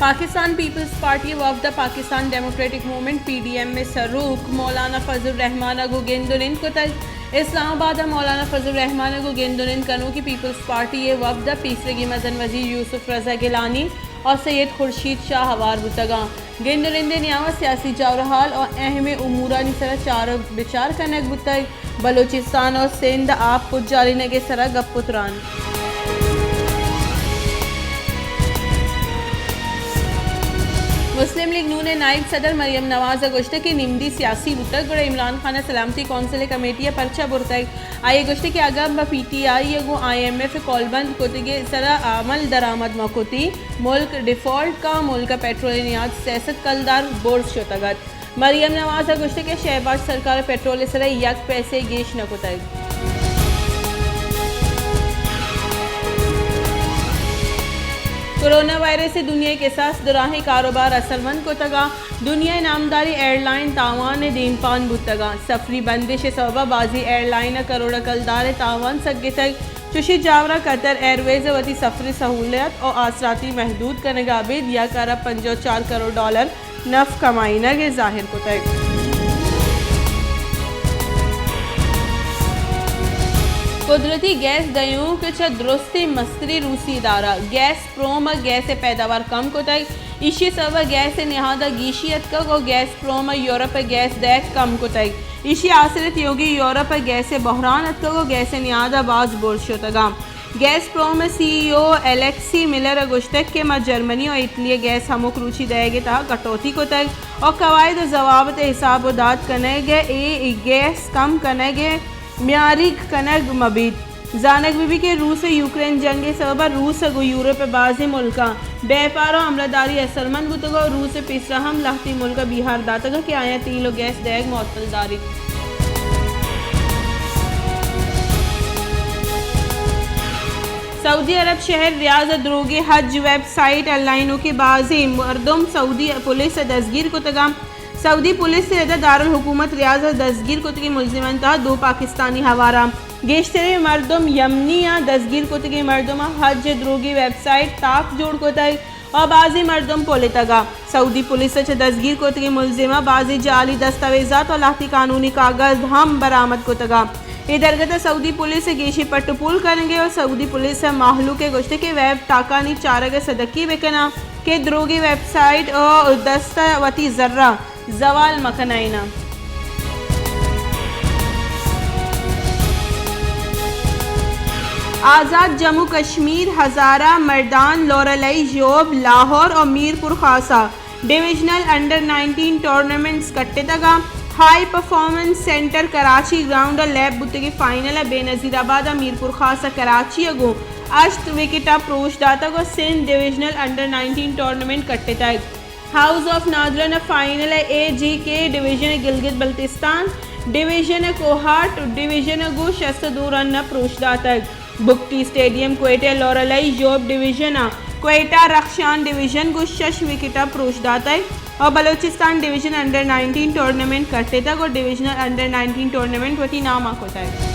Pakistan Peoples Party ءِ وفد ءَ Pakistan Democratic Movement, P D M, ءِ سروک مولانا فضل الرحمان ءَ گوں گند ءُ نند کتگ۔ اسلام آباد ءَ مولانا فضل الرحمان ءَ گوں گند ءُ نند کنوکیں پیپلز پارٹی ءِ وفد ءَ پیسریگیں مزن وزیر یوسف رضا گیلانی ءُ سید خورشید شاہ ہوار بوتگ اَنت۔ گند ءُ نند ءِ نیام ءَ سیاسی جاورحال ءُ اہم امورانی سر ءَ چار ءُ بچار کنگ بوتگ۔ بلوچستان ءُ سندھ ءِ آپ پجارینگ ءِ سر ءَ گپ ءُ تران۔ مسلم لیگ نون ءِ نائب صدر مریم نواز ءَ گوشتگ کہ نمدی سیاسی بوتگ، گڑا عمران خان ءَ سلامتی کونسل ءِ کمیٹی ءَ پرچا برتگ؟ آئی ءَ گوشتگ کہ اگاں پہ پی ٹی آئی ءَ گوں آئی ایم ایف ءِ کولبند کتگ ءِ سر ءَ عمل درآمد مہ کتیں، ملک ڈیفالٹ کاں، ملک ءَ پٹرول ءِ نیاد سئے سد کلدار برز شتگ اَت۔ مریم نواز ءَ گوشتگ کہ شہباز سرکار ءَ پٹرول ءِ سر ءَ یک پیسے گیش نہ کتگ۔ کورونا وائرس ءَ دنیا ءِ کساس دراہیں کاروبار اثرمند کتگ اَنت۔ دنیا ءِ نامداریں ایئرلائن تاوان ءِ دیمپان بوتگ اَنت۔ سفری بندش ءِ سبب ءَ بازیں ایئرلائن ءَ کروڑ ءِ کلدار ءِ تاوان سگتگ۔ چوشیں جاور ءَ قطر ایئرویز ءَ وتی سفری سہولیات ءُ آسراتی محدود کنگ ءَ ابید یک ارب پنجاہ ءُ چار کروڑ ڈالر نف کمائینگ ءِ ظاہر کتگ۔ قدرتی گیس دئیوک چہ درستیں مستریں روسی ادارہ گیس پروم ءَ گیس ءِ پیداوار کم کتگ۔ ایشی ءِ سبب ءَ گیس ءِ نہاد ءَ گیشی اتکگ ءُ گیس پروم ءَ یورپ ءَ گیس دئیگ کم کتگ۔ ایشی ءِ آسر ءَ تیوگیں یورپ ءَ گیس ءِ بحران اتکگ ءُ گیس ءِ نہاد ءَ باز برز شتگ اَنت۔ گیس پروم ءِ سی ای او الیکسی ملر ءَ گوشتگ کہ ما جرمنی ءُ اٹلی ءَ گیس ہمک روچی دئیگ ءِ تہا کٹوتی کتگ ءُ قواعد ءُ ضوابط ءِ حساب ءُ دات کنگ ءَ اے گیس کم کنگ ءِ میاریگ کنگ مہ بیت۔ زانگ بہ بیت کہ روس ءُ یوکرین جنگ ءِ سبب ءَ روس ءَ گوں یورپ ءِ بازیں ملکاں بیپار ءُ عملداری اثرمند بوتگ ءُ روس ءِ پیسرا ہم لہتیں ملک ءَ بیہار داتگ کہ آیاں تیل ءُ گیس دئیگ معطل داریت۔ سعودی عرب شہر ریاض ءَ دروگیں حج ویب سائٹ ءِ لائینوکیں بازیں مردم سعودی پولیس ءَ دزگیر کتگ اَنت۔ سعودی پولیس ءِ رد ءَ دارالحکومت ریاض ءَ دزگیر کتگیں ملزمانی تہا دو پاکستانی ہوار اَنت۔ گیشتریں مردم یمنی اَنت۔ دزگیر کتگیں مردماں حج ءِ دروگیں ویب سائٹ تاک جوڑ کتگ ءُ بازیں مردم پلتگ اَنت۔ سعودی پولیس ءَ چہ دزگیر کتگیں ملزماں بازیں جعلی دستاویزات ءُ لہتیں قانونی کاگد ہم برآمد کتگ اَنت۔ اے درگت ءَ سعودی پولیس ءِ گیشیں پٹ ءُ پول کنگ ءَ اَنت ءُ سعودی پولیس ءَ مہلوک ءَ گوشتگ کہ ویب ٹاکانی چارگ ءَ سدکی بہ کن اَنت کہ دروگیں ویب سائٹ ءِ دست ءَ وتی زر ءَ زوال مہ کنائیناں۔ آزاد جموں کشمیر، ہزارہ، مردان، لورلائی، ژوب، لاہور ءُ میرپور خاص ءَ ڈویژنل انڈر نائنٹین ٹورنامنٹس کٹتگ اَنت۔ ہائی پرفارمنس سینٹر کراچی گراؤنڈ ءَ لیب بوتگیں فائنل ءَ بے نظیر آباد ءُ میرپور خاص ءَ کراچی ءَ گوں ہشت وکٹ ءَ پروش داتگ ءُ Sindh divisional under nineteen tournament کٹتگ۔ ہاؤس آف نادرن ءِ فائنل ءَ اے جے کے ڈویژن ءِ گلگت بلتستان ڈویژن ءَ کوہاٹ ڈویژن ءَ گوں شست ءُ دو رن ءَ پروش داتگ۔ بگٹی اسٹیڈیم کوئٹہ ءِ لورلائی ژوب ڈویژن ءَ کوئٹہ رخشان ڈویژن گوں شش وکٹ ءَ پروش داتگ ءُ Balochistan division under nineteen tournament کٹتگ ءُ ڈویژنل انڈر نائنٹین ٹورنامنٹ وتی نام ءَ کتگ۔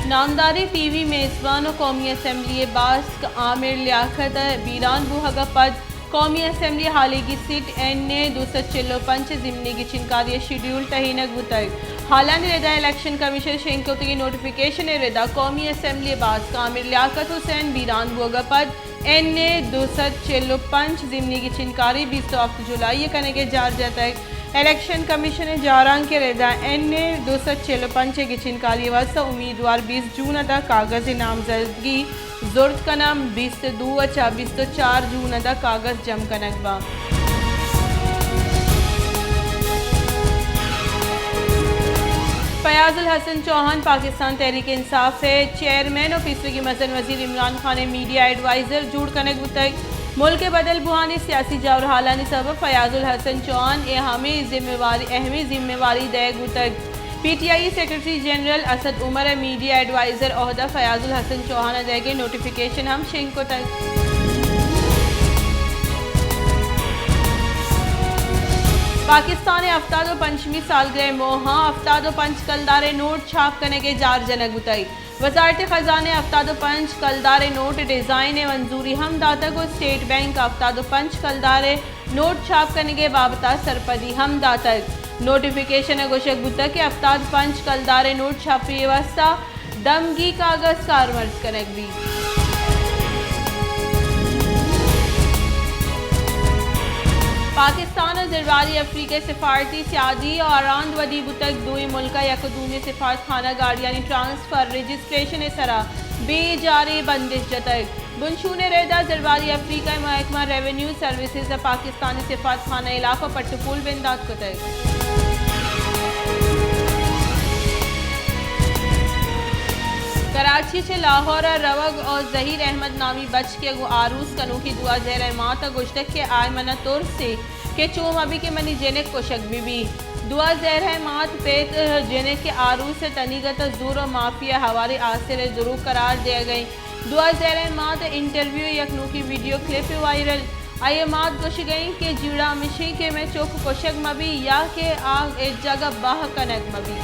نامداریں ٹی وی میزبان ءُ قومی اسمبلی ءِ باسک عامر لیاقت ءِ بیران بوہگ ءَ پد قومی اسمبلی ءِ ہالیگی سیٹ این اے دو سد چل ءُ پنچ ءِ ضمنی گچینکاری ءِ شیڈیول ٹہینگ بوتگ۔ ہالانی ردا الیکشن کمیشن ءِ شنگ کتگیں نوٹیفکیشن ءِ ردا قومی اسمبلی ءِ باسک عامر لیاقت حسین بیران بوگ ءَ پد این اے دو سد چل ءُ پنچ ضمنی گچینکاری بیست ءُ ہپت جولائی ءَ کنگ ءِ جار جتگ۔ الیکشن کمیشن ءِ جارانک ءِ ردا این اے دو سد چل ءُ پنچ ءِ گچینکاری ءِ واستہ امیدوار بیست جون ءَ داں کاگد ءِ نامزدگی زرت کناں، بیست ءُ دو ءَ چہ بیست ءُ چار جون ءَ داں کاگد جم کنگ باں۔ فیاض الحسن چوہان پاکستان تحریک انصاف ءِ چیئرمین ءُ پیسریگیں مزن وزیر عمران خان ءِ میڈیا ایڈوائزر جوڑ کنگ بوتگ۔ ملک ءِ بدل بوہانی سیاسی جاورحالانی سبب ءَ فیاض الحسن چوہان ءَ ہمے ذمہ واری، اہمیں ذمہ واری دئیگ بوتگ۔ پی ٹی آئی ءِ سیکرٹری جنرل اسد عمر ءَ میڈیا ایڈوائزر عہدہ فیاض الحسن چوہان ءَ دئیگ ءِ نوٹیفکیشن ہم شنگ کتگ۔ پاکستان ءِ ہفتاد ءُ پنچمی سالگرہ ءِ موہ ءَ ہفتاد ءُ پنچ کلدار ءِ نوٹ چھاپ کنگ ءِ جار جنگ بوتگ۔ وزارت خزانہ ءَ ہفتاد ءُ پنچ کلدار ءِ نوٹ ڈیزائن ءِ منظوری ہم داتگ ءُ اسٹیٹ بینک ءَ ہفتاد ءُ پنچ کلدار ءِ نوٹ چھاپ کنگ ءِ بابت ءَ سرپدی ہم داتگ۔ نوٹیفکیشن ءَ گوشگ بوتگ کہ ہفتاد ءُ پنچ کلدار ءِ نوٹ چھاپی ءِ واستہ دمگی کاگد کارمرز کنگ بیت۔ پاکستان ءُ زرباری افریقہ ءِ سفارتی سیادی آران ودی بوتگ، دوئیں ملک ءَ یک ءُ دومی سفارتخانہ گاڑیانی ٹرانسفر رجسٹریشن ءِ سرا بے جاریں بندش جتگ۔ بنشون ءِ رد ءَ زرباری افریقہ ءِ محکمہ ریونیو سروسز ءَ پاکستانی سفارتخانہ ءِ ہلاپ ءَ پٹ ءُ پول بندات کتگ۔ کراچی چہ لاہور ءَ روگ ءُ ظہیر احمد نامی بچکے ءَ گوں آروس کنوکیں دعا زہر ءِ مات ءَ گوشتگ کہ آئی من ءَ ترس ایں کہ چو مہ بی کہ منی جنک کشگ بہ بی۔ دعا زہر ءِ مات پیت جنک ءِ آروس ءِ تنیگت ءَ زور ءُ مافیا ءِ ہواریں آسر ءِ دروگ قرار دیگ ءَ ایں۔ دعا زہر ءِ مات ءِ انٹرویو ءِ یک نوکیں ویڈیو کلپ وائرل۔ آئی ءِ مات گوشگ ءَ ایں کہ جیڑہ ہمیش ایں کہ مئے چک کشگ مہ بی یا کہ آ اے جاگہ بہا کنگ مہ بی۔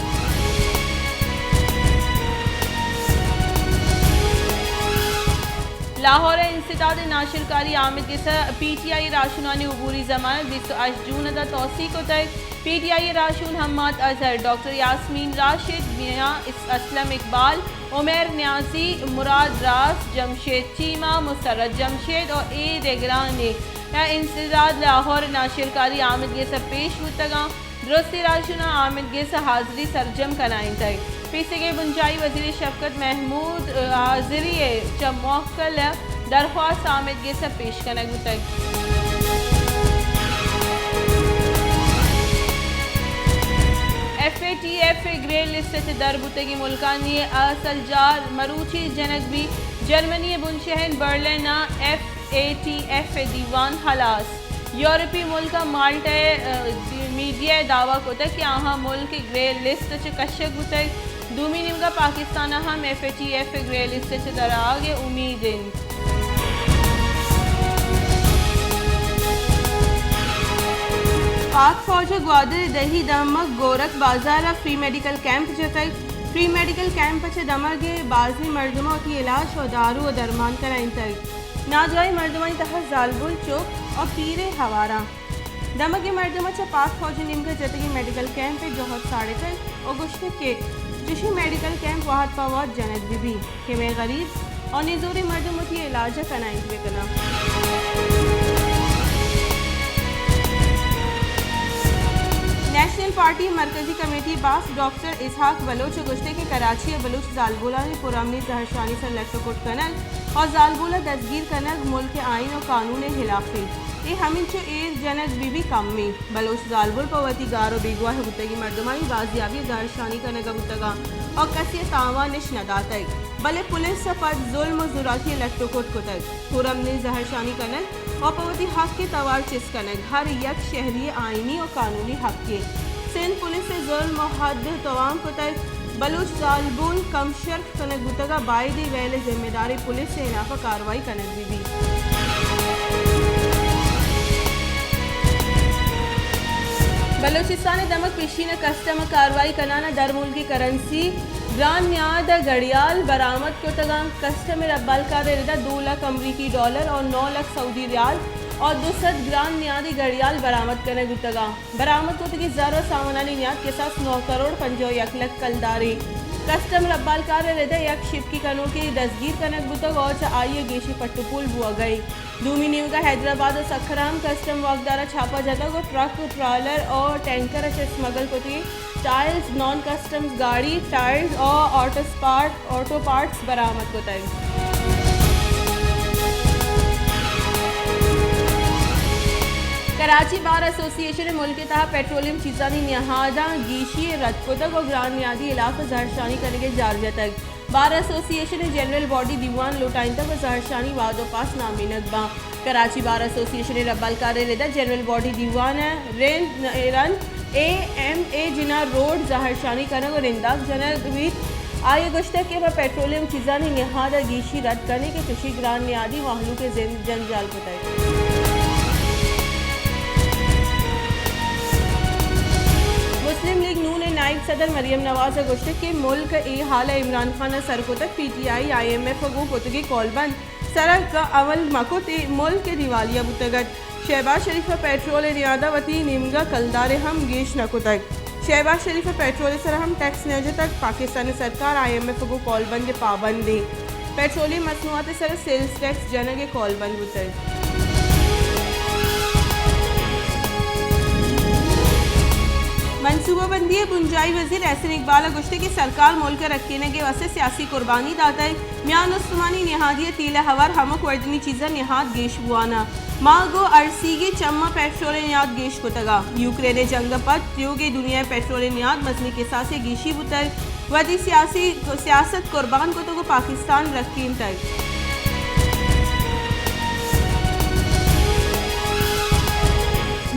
لاہور ءِ انسداد ناشرکاری آمدگس ءَ پی ٹی آئی راہشونانی عبوری ضمانت بیست ءُ ہشت جون ءَ داں توسیع کتگ۔ پی ٹی آئی ءِ راہشون حماد اظہر، ڈاکٹر یاسمین راشد، میاں اس-، اسلم اقبال، عمیر نیازی، مراد راز، جمشید چیمہ، مسرت جمشید ءُ اے دگرانی انسداد لاہور ناشرکاری آمدگس ءَ پیش بوتگاں۔ درستیں راہشوناں آمدگس ءَ حاضری سرجم کنائینتگ۔ پیسریگیں بنجاہی وزیر شفقت محمود حاضری ءَ چہ موکل ءَ درخواست آمدگس ءَ پیش کنگ بوتگ۔ ایف اے ٹی ایف ءِ گرے لسٹ ءَ چہ در بوتگیں ملکانی اصل جار مروچی جنگ بیت۔ جرمنی ءِ بنشہر برلن ءَ ایف اے ٹی ایف ءِ دیوان ہلاس۔ یورپی ملک ءَ مالٹا ءِ، ءَ، میڈیا ءَ دعویٰ کتگ کہ آہاں ملک گرے لسٹ ءَ چہ کشگ بوتگ۔ دومی نیمگ ءَ پاکستان ءَ ہم ایف اے ٹی ایف ءِ گرے لسٹ ءَ چہ درآہگ ءِ امید انت۔ پاک فوج ءَ گوادر ءِ دہی دمگ گورک بازار ءَ فری میڈیکل کیمپ جتگ۔ فری میڈیکل کیمپ ءَ چہ دمگ ءِ بازیں مردماں وتی علاج ءُ دارو ءُ درمان کنائینتگ۔ نادراہیں مردمانی تہا زالبول، چک ءُ پیریں ہواراں۔ دمگی مردماں چہ پاک فوج ءِ نیمگ ءَ جتگیں میڈیکل کیمپ ءِ جہد ساڑتگ ءُ گوشتگ کہ چشیں میڈیکل کیمپ وہد پہ وہد جنگ بہ بیت کہ مئے غریب ءُ نزوریں مردم وتی علاج ءَ کنائینت بہ کناں۔ نیشنل پارٹی ءِ مرکزی کمیٹی ءِ باسک ڈاکٹر اسحاق بلوچ ءَ گوشتگ کہ کراچی ءَ بلوچ زالبولانی پرامنی زہرشانی سر لٹ ءُ کٹ کنگ ءُ زالبول ءَ دزگیر کنگ ملک ءِ آئین ءُ قانون ءِ ہلاف انت۔ اے ہمینچو ایر جنگ بہ بی کم انت۔ بلوچ زالبول پہ وتی گار ءُ بیگواہ بوتگیں مردمانی بازیابی ءَ زہرشانی کنگ ءَ بوتگ انت ءُ کسے ءَ تاوان اش نہ داتگ، بلے پولیس ءَ پد ظلم ءُ زوراکی ءَ لٹ ءُ کٹ کتگ۔ پرامنی زہرشانی کنگ ءُ پہ وتی حق ءِ توار چست کنگ ہر یک شہری ءِ آئینی ءُ قانونی حقے۔ سندھ پولیس ءَ ظلم ءُ حد ءَ توام کتگ۔ بلوچ زالبول کم شرف کنگ بوتگ ءَ، بائدیں ویل ءِ ذمہ داریں پولیس ءِ ہلاپ ءَ کاروائی کنگ بہ بیت۔ بلوچستان ءِ دمگ پشین ءَ کسٹم ءَ کاروائی کنان ءَ درملکی کرنسی گران نیاد ءِ گڑیال برآمد کتگ انت۔ کسٹم ءِ ربالکار ءِ رد ءَ دو لکھ امریکی ڈالر ءُ نو لکھ سعودی ریال ءُ دو سد گران نیادی گڑیال برآمد کنگ بوتگ انت۔ برآمد کتگیں زر ءُ سامانانی نیاد کساس نو کروڑ پنجاہ ءُ یک لکھ کلدارے۔ کسٹم ربالکار ءِ رد ءَ یک شپکی کنوکے دزگیر کنگ بوتگ ءُ چہ آئی ءَ گیشیں پٹ ءُ پول بوگ ءَ انت۔ دومی نیمگ ءَ حیدرآباد ءُ سکھرام کسٹم واکدار ءَ چھاپہ جتگ ءُ ٹرک ءُ ٹرالر ءُ ٹینکر ءَ چہ سمگل کتگیں ٹائلز، نان کسٹمز گاڑی، ٹائلز ءُ آٹو اسپارٹ آٹو پارٹس برآمد کتگ۔ کراچی بار ایسوسی ایشن ءَ ملک ءِ تہا پیٹرولیم چیزانی نہاداں گیشی ءَ رد کتگ ءُ گران نیادی ہلاپ ءَ زہرشانی کنگ ءِ جار جتگ۔ بار ایسوسی ایشن ءِ جنرل باڈی دیوان لوٹائینتگ ءُ زہرشانی وعدہ ءُ پاس نامینگ باں۔ کراچی بار ایسوسی ایشن ءِ ربالکار ءِ رد ءَ جنرل باڈی دیوان ءَ رند، رند اے ایم اے جناح روڈ زہرشانی کنگ ءُ ننداک جنگ بیت۔ آئی ءَ گوشتگ کہ ما پیٹرولیم چیزانی نہاد ءَ گیشی رد کنیں کہ چشیں گران نیادی مہلوک ءِ زند جنجال کتگ۔ لیگ نون ءِ نائب صدر مریم نواز ءَ گوشتگ کہ ملک ءَ اے حال ءَ عمران خان ءَ سر کتگ، P T I I M F ءَ گوں کتگیں کولبند سرا کہ عمل مہ کت ءَ ملک ءَ دیوالیہ بوتگ اَت۔ شہباز شریف ءَ پیٹرول ءِ نیاد ءَ وتی نیمگ ءَ کلدار ءَ ہم گیش نہ کتگ۔ شہباز شریف ءَ پیٹرول ءِ سرا ہم ٹیکس نہ جتگ۔ پاکستان ءِ سرکار آئی ایم ایف ءَ گوں کولبند ءَ پابند اِنت۔ پیٹرولیم مصنوعات ءِ سرا سیلز ٹیکس جنگ ءَ کولبند بوتگ۔ منصوبہ بندی ءِ بنجاہی وزیر احسن اقبال ءَ گوشتگ کہ سرکار ملک ءِ رکینگ ءِ واستہ سیاسی قربانی داتگ۔ میان استمانی نہادی ءِ تیل ءِ ہوار ہمک وڑدنی چیز ءِ نہاد گیش بوان اَنت۔ ما گوں ارسیگیں چماں پیٹرول ءِ نیاد گیش کتگ اَت۔ یوکرین ءِ جنگ ءَ پد تیوگیں دنیا ءِ پیٹرول ءِ نیاد مزنیں کساسے گیشی بوتگ۔ وتی سیاسی، سیاست قربان کتگ ءُ پاکستان رکینتگ۔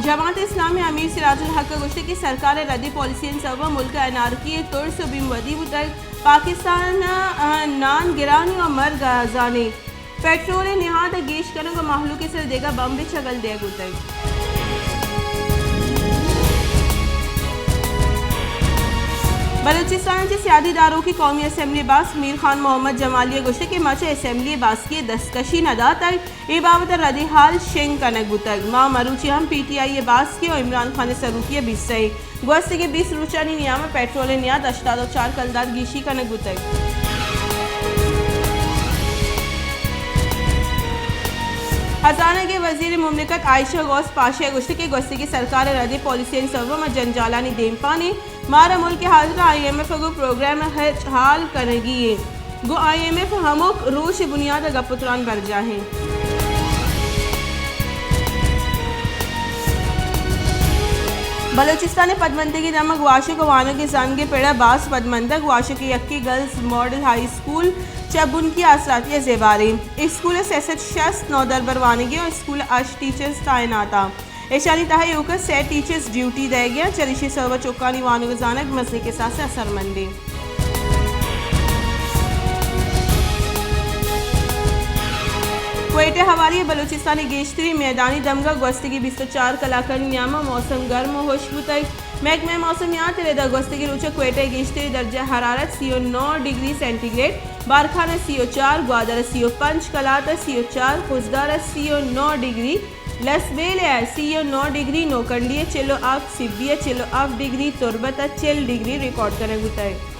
جماعت اسلامی ءِ امیر سراج الحق ءَ گوشتگ کہ سرکار ءِ ردی پالیسیانی سبب ءَ ملک ءَ انارکی ءِ ترس ءُ بیم ودی بوتگ۔ پاکستان ءَ نان گرانی ءُ مرگ ءَ زانیت۔ پیٹرول ءِ نہاد ءِ گیش کنگ ءُ مہلوک ءِ سر ءَ دگہ بمب ءِ چگل دیگ بوتگ۔ بلوچستان ءَ چہ سیادی داروکیں قومی اسمبلی ءِ باسک میر خان محمد جمالی ءَ گوشتگ کہ ما چہ اسمبلی ءِ باسکی ءَ دستکشی نہ داتگ، اے بابت ءَ ردی حال شنگ کنگ بوتگ۔ ما مروچی ہم پی ٹی آئی ءِ باسکی ءُ عمران خان ءِ سروکی ءَ بیستگ ایں۔ گوستگیں بیست روچانی نیام ءَ پیٹرول ءِ نیاد ہشتاد ءُ چار کلدار گیشی کنگ بوتگ۔ ہزانگ ءِ وزیر مملکت عائشہ غوث پاشا ءَ گوشتگ کہ گوستگیں سرکار ءِ ردیں پالیسیانی سبب ءَ ما جنجالانی دیمپان ایں۔ مارا ملک ءِ حاضر ءَ آئی ایم ایف ءَ گوں پروگرام ءِ ہچ حال کنگی اِنت۔ گوں آئی ایم ایف ءَ ہمک روچ ءِ بنیاد ءَ گپ ءُ تران برجاہ اِنت۔ بلوچستان ءِ پدمنتگیں دمگ واشک ءُ وانگ ءِ زانگ ءِ پڑ ءَ باز پدمنتگ۔ واشک ءِ یکے گرلز ماڈل ہائی اسکول چہ بنکی آسراتی ءَ زیباریں۔ اسکول ءَ سئے سد شست نودربر وانگی ءُ اسکول ءَ ہشت ٹیچرز تعینات اَنت۔ ایشانی تہا ایوک ءَ سئے ٹیچرز ڈیوٹی دئیگی اَنت، چریشی ءِ سبب ءَ چکانی وانگ ءُ زانگ مزنیں کساسے ءَ اثرمند اِنت۔ کوئٹہ ءِ ہواری ءَ بلوچستان ءِ گیشتریں میدانی دمگ ءَ گوستگیں بیست ءُ چار کلاکانی نیام ءَ موسم گرم ءُ ہشک بوتگ۔ محکمہ موسمیات ءِ رد ءَ گوستگیں روچ ءَ کوئٹہ ءِ گیشتریں درجہ حرارت سی ءُ نو ڈگری سینٹی گریڈ، بارکھان ءَ سی ءُ چار، گوادر ءَ سی ءُ پنچ، قلات ءَ سی ءُ چار، خضدار ءَ سی ءُ نو ڈگری، لسبیلہ ءَ سی ءُ نو ڈگری، نوکنڈی ءَ چل ءُ ہپت، سبی ءَ چل ءُ ہپت ڈگری، تربت ءَ چل ڈگری ریکارڈ کنگ بوتگ۔